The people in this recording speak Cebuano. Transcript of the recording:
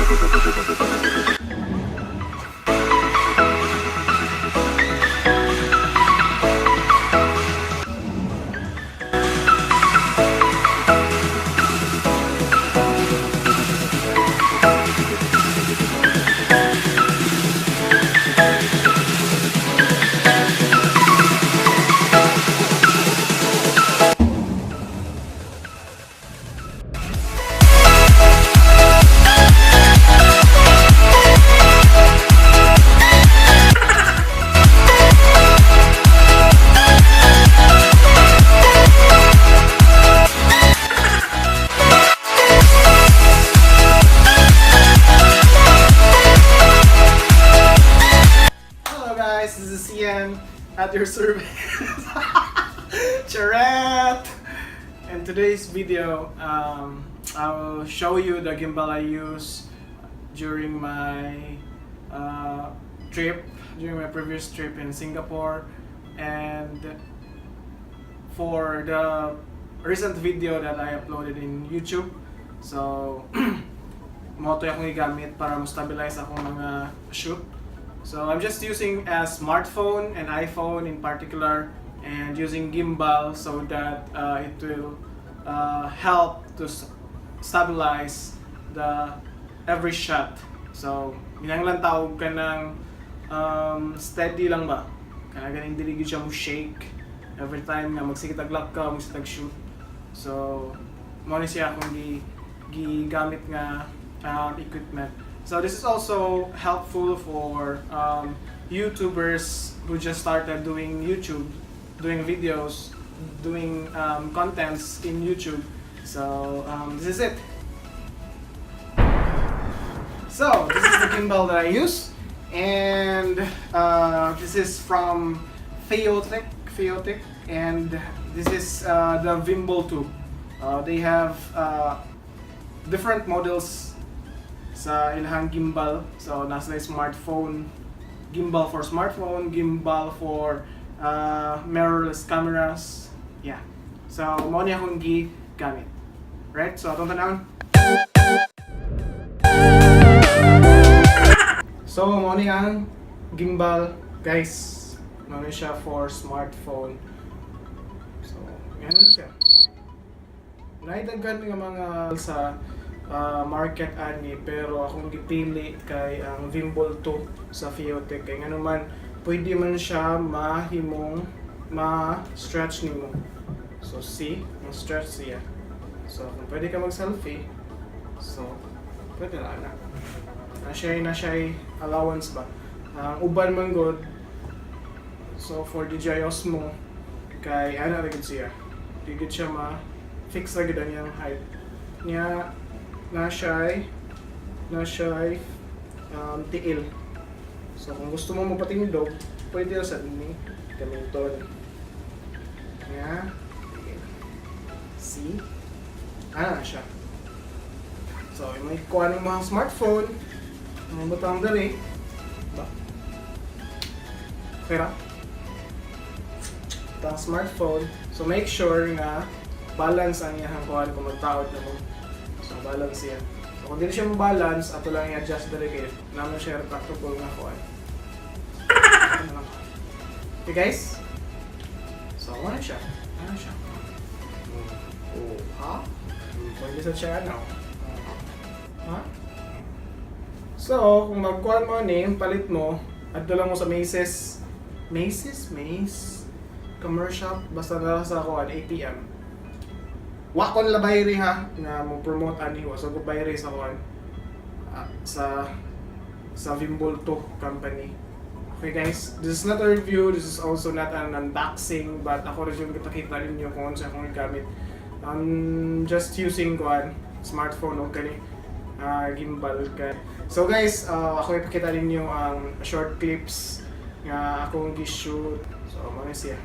Hello guys, this is Ian at your service. Charet! In today's video, I will show you the gimbal I use during my trip, during my previous trip in Singapore, and for the recent video that I uploaded in YouTube. So, mao to akong gigamit para mo-stabilize akong mga shoot. So I'm just using a smartphone, an iPhone in particular, and using gimbal so that it will help to stabilize the every shot. So, kinahanglan tawag ka ng steady lang ba? Kana ganing dili gyud siya mo shake every time nga magsige tag lakaw, magsige tag shoot. So, mao ni siya akong gigamit nga equipment. So this is also helpful for YouTubers who just started doing YouTube, doing videos, doing contents in YouTube. So this is it. So this is the gimbal that I use, and this is from FeiyuTech, and this is the Vimble 2. They have different models sa ilahang gimbal. So nasa smartphone, gimbal for smartphone, gimbal for mirrorless cameras. Yeah. So mao ni akong gigamit. Right? So atong tanawon. So mao ni ang gimbal, guys. Mao ni siya for smartphone. So, yan na siya. Naidaghan nga mga sa market ani, pero akong gipili kay ang Vimble 2 sa FeiyuTech kay ngano man pwede man siya mahimong ma-stretch nimo. So see, ma-stretch siya. So kung pwede ka mag-selfie, so pwede na ana. Na siya allowance ba. Ang uban man gud, so for DJI Osmo kay ana ra gud siya. Di gud siya ma fix ra gud ang iyang height. Nya na siya tiil. So kung gusto mo magpatindog, pwede ra sad ni gamiton. Nya tiil. See? Ana na siya. So, may kuha ng mga smartphone, mga butang diri. Ba? Okay ra? Butang smartphone. So, make sure nga balance ang iyang kuhan kung magtaod na mo. So, balance siya. So, kung dili siya mo balance, ato lang i-adjust diri kay naman siya retractable nga kuhan. Ano lang. Okay guys? So, ano siya? Ano siya? Oh, ha? Pwede sa siya ano? Ha? So, kung magkuhan mo ni, palit mo, adto lang mo sa Macy's. Macy's? Mace? Commercial? Basta na sa kuhan, ATM. Wa kon labayri ha, nga mo promote ani, wa so ko bayri sa kuhan. Ah, sa Vimble 2 company. Okay guys, this is not a review, this is also not an unboxing, but ako rin yung ipakita ninyo kung ano siya akong gamit. I'm just using kuan, smartphone o kani gimbal ka. So guys, ako ipakita ninyo ang short clips nga akong gi-shoot. So, mao na siya.